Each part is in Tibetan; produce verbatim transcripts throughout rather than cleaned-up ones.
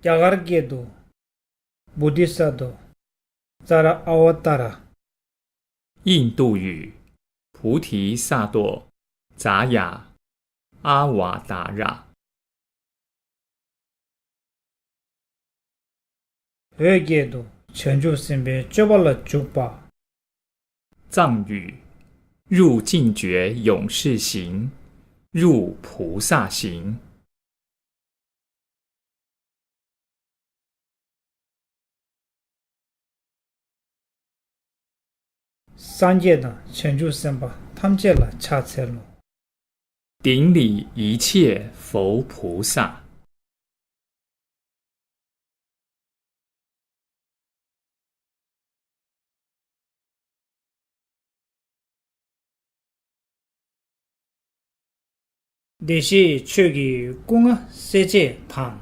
རྒྱ་གར་སྐད་དུ། བོ་དྷི་ས་ཏྭ། ཙཱ་ར་ཨ་ཝ་ཏཱ་ར། 印度语，菩提萨埵，杂雅，阿瓦达拉。 བོད་སྐད་དུ། བྱང་ཆུབ་སེམས་དཔའི་སྤྱོད་པ་ལ་འཇུག་པ། 藏语，入境觉永世行，入菩萨行。 སངས་རྒྱས་དང་བྱང་ཆུབ་སེམས་དཔའ་ཐམས་ཅད་ལ་ཕྱག་འཚལ་ལོ། 顶礼一切佛菩萨。 བདེ་གཤེགས་ཆོས་ཀྱི་སྐུ་མངའ་སྲས་བཅས་དང་།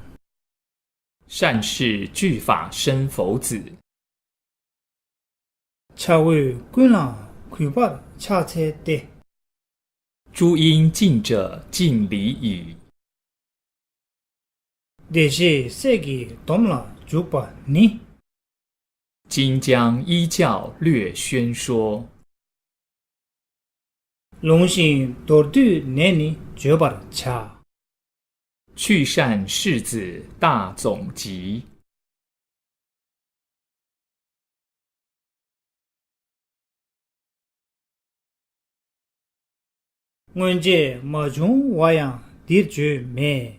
善逝俱法身佛子。 བྱ་འོས་ཀུན་ལ་གུས་པར་ཕྱག་འཚལ་ཏེ། 诸因尽者敬礼矣。 བདེ་གཤེགས་སྲས་ཀྱི་སྡོམ་ལ་འཇུག་པ་ནི། 今将依教略宣说。 ལུང་བཞིན་མདོར་བསྡུས་ནས་ནི་བརྗོད་པར་བྱ། 去善逝子大总集。 སྔོན་ཆད་མ་བྱུང་བ་ཡང་འདིར་བརྗོད་མེད།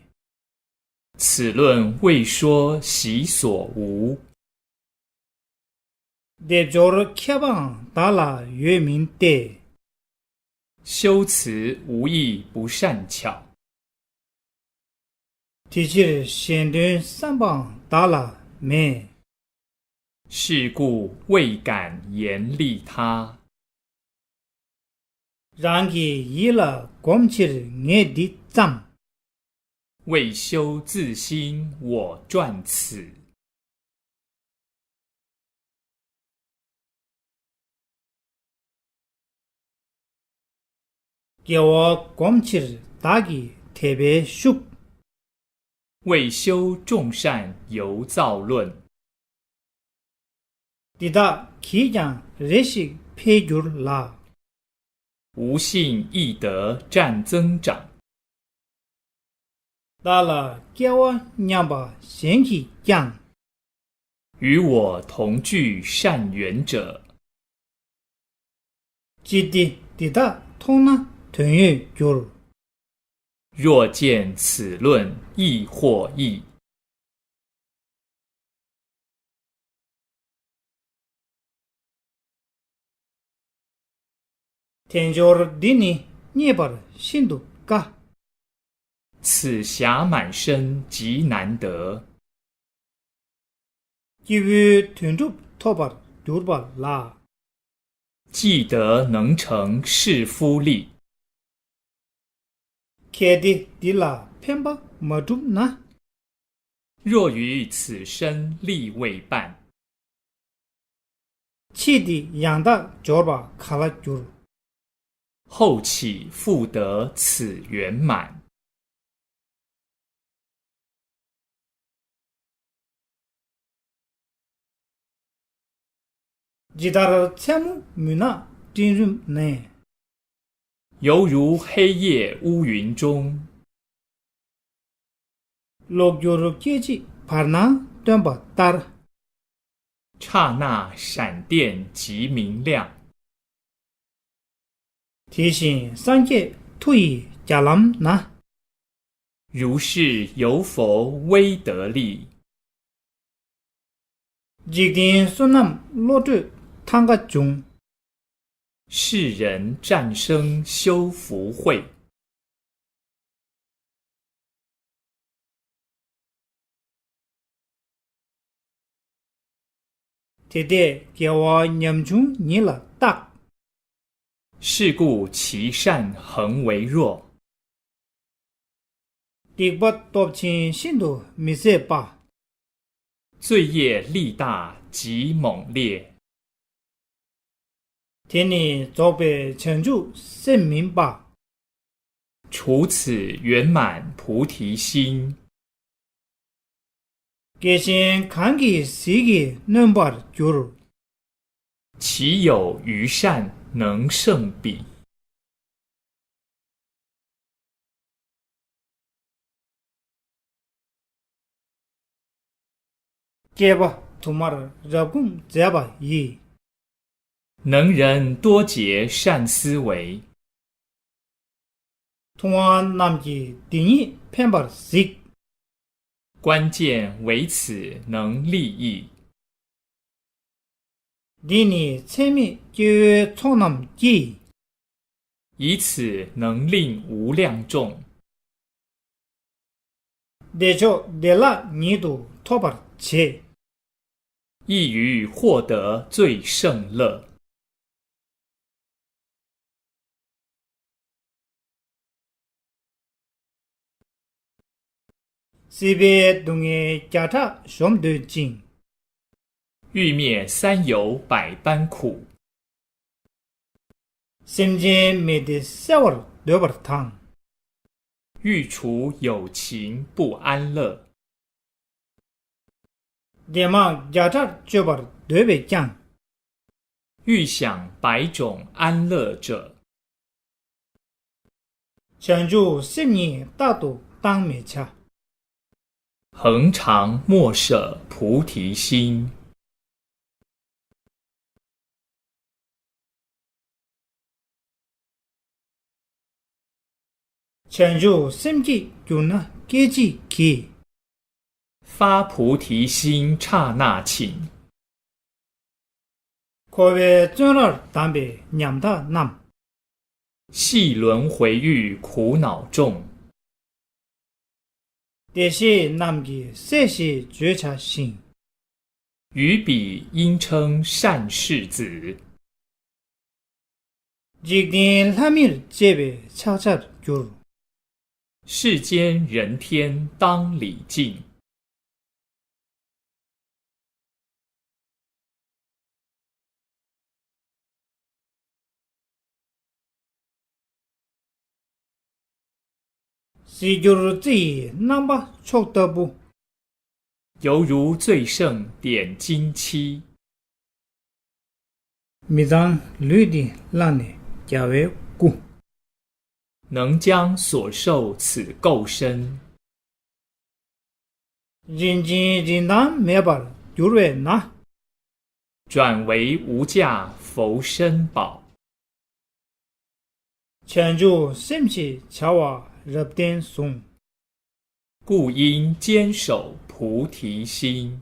此论未说习所无。 སྡེབ་སྦྱོར་མཁས་པའང་བདག་ལ་ཡོད་མིན་ཏེ། 修辞无益不善巧。 དེ་ཕྱིར་གཞན་དོན་བསམ་པའང་བདག་ལ་མེད། 是故未敢言利他。 རང་གི་ཡིད་ལ་སྒོམ་ཕྱིར་ངས་འདི་བརྩམས། 未修自心我撰此。 དགེ་བ་སྒོམ་ཕྱིར་བདག་གིས་དད་པས་ཞུགས། 未修众善犹造论。 འདི་དག་གིས་ཀྱང་རེ་ཞིག་འཕེལ་འགྱུར་ལ། 无信亦得占增长。 བདག་ལ་སྐལ་བ་མཉམ་པ་གཞན་གྱིས་ཀྱང་། 与我同具善缘者。 ཅི་སྟེ་འདི་དག་མཐོང་ན་དོན་ཡོད་འགྱུར། 若见此论亦获益。 དལ་འབྱོར་འདི་ནི་རྙེད་པར་ཤིན་ཏུ་དཀའ། 此匣满身极难得。 སྐྱེས་བུའི་དོན་གྲུབ་ཐོབ་པར་གྱུར་པ་ལ། 既得能成士夫利。 གལ་ཏེ་འདི་ལ་ཕན་པ་མ་བསྒྲུབས་ན། 若于此生利未半。 ཕྱིས་འདི་ཡང་དག་འབྱོར་པ་ག་ལ་འགྱུར། 后岂复得此圆满。 ཇི་ལྟར་མཚན་མོ་མུན་ནག་སྤྲིན་རུམ་ནས། 犹如黑夜乌云中。 གློག་འགྱུར་སྐད་ཅིག་བར་སྣང་སྟོན་པ་ལྟར། 刹那闪电即明亮。 དེ་བཞིན་སངས་རྒྱས་མཐུ་ཡི་རྒྱ་ལམ་ན། 如是有否威德力。 འཇིག་རྟེན་བསོད་ནམས་བློ་གྲོས་ཐང་ག་བྱུང་། 世人暂生修福慧。 དེ་ལྟས་དགེ་བ་ཉམ་ཆུང་ཉིད་ལ་བརྟག། 是故其善恒为弱。 སྡིག་པ་སྟོབས་ཆེན་ཤིན་ཏུ་མི་བཟད་པ། 罪业力大极猛烈。 དེ་ནི་རྫོགས་པའི་བྱང་ཆུབ་སེམས་མིན་པ། 除此圆满菩提心。དགེ་ཞན་གང་གིས་ཟིལ་གྱིས་གནོན་པར་འགྱུར།岂有余善能胜彼。 སྐྱེས་པ་དུ་མར་རབ་སྒོམ་མཛད་པ་ཡིས། 能人多结善思维。 ཐུབ་དབང་རྣམས་ཀྱིས་འདི་ཉིད་ཕན་པར་གཟིགས།关键为此能利益。 འདི་ནི་ཚད་མེད་སྐྱེ་བོའི་ཚོགས་རྣམས་ཀྱིས། 以此能令无量众 བདེ་མཆོག་བདེ་བླག་ཉིད་དུ་ཐོབ་པར་བྱེད། 易于获得最胜乐。 སྲིད་པའི་སྡུག་བསྔལ་བརྒྱ་ཕྲག་གཞོམ་འདོད་ཅིང་། 欲灭三有百般苦。 སེམས་ཅན་མི་བདེ་བསལ་བར་འདོད་པར་དང་། 欲除有情不安乐。 བདེ་མང་བརྒྱ་ཕྲག་སྤྱོད་པར་འདོད་པས་ཀྱང་། 欲享百种安乐者。 བྱང་ཆུབ་སེམས་ཉིད་རྟག་ཏུ་བཏང་མི་བྱ། 恒常莫舍菩提心。 བྱང་ཆུབ་སེམས་བསྐྱེད་གྱུར་ན་སྐད་ཅིག་གིས། 发菩提心刹那頃。 འཁོར་བའི་བཙོན་རར་བསྡམས་པའི་ཉམ་ཐག་རྣམས། 戏轮回欲苦恼众。 བདེ་གཤེགས་རྣམས་ཀྱིས་སྲས་ཞེས་བརྗོད་བྱ་ཞིང་། 于彼应称善逝子。 འཇིག་རྟེན་ལྷ་མིར་བཅས་པའི་ཕྱག་བྱར་འགྱུར། 世间人天当礼敬。 ཟད་འགྱུར་རྩི་ཡི་རྣམ་པ་མཆོག་ལྟ་བུ། 犹如最胜点睛漆。 མི་གཙང་ལུས་འདི་བླངས་ནས་རྒྱལ་བའི་སྐུ། 能将所受此垢身。 རིན་ཆེན་རིན་ཐང་མེད་པར་འགྱུར་བས་ན། 转为无价佛身宝。 བྱང་ཆུབ་སེམས་ཞེས་བྱ་བ་རབ་བརྟན་ཟུང་། 故应坚守菩提心。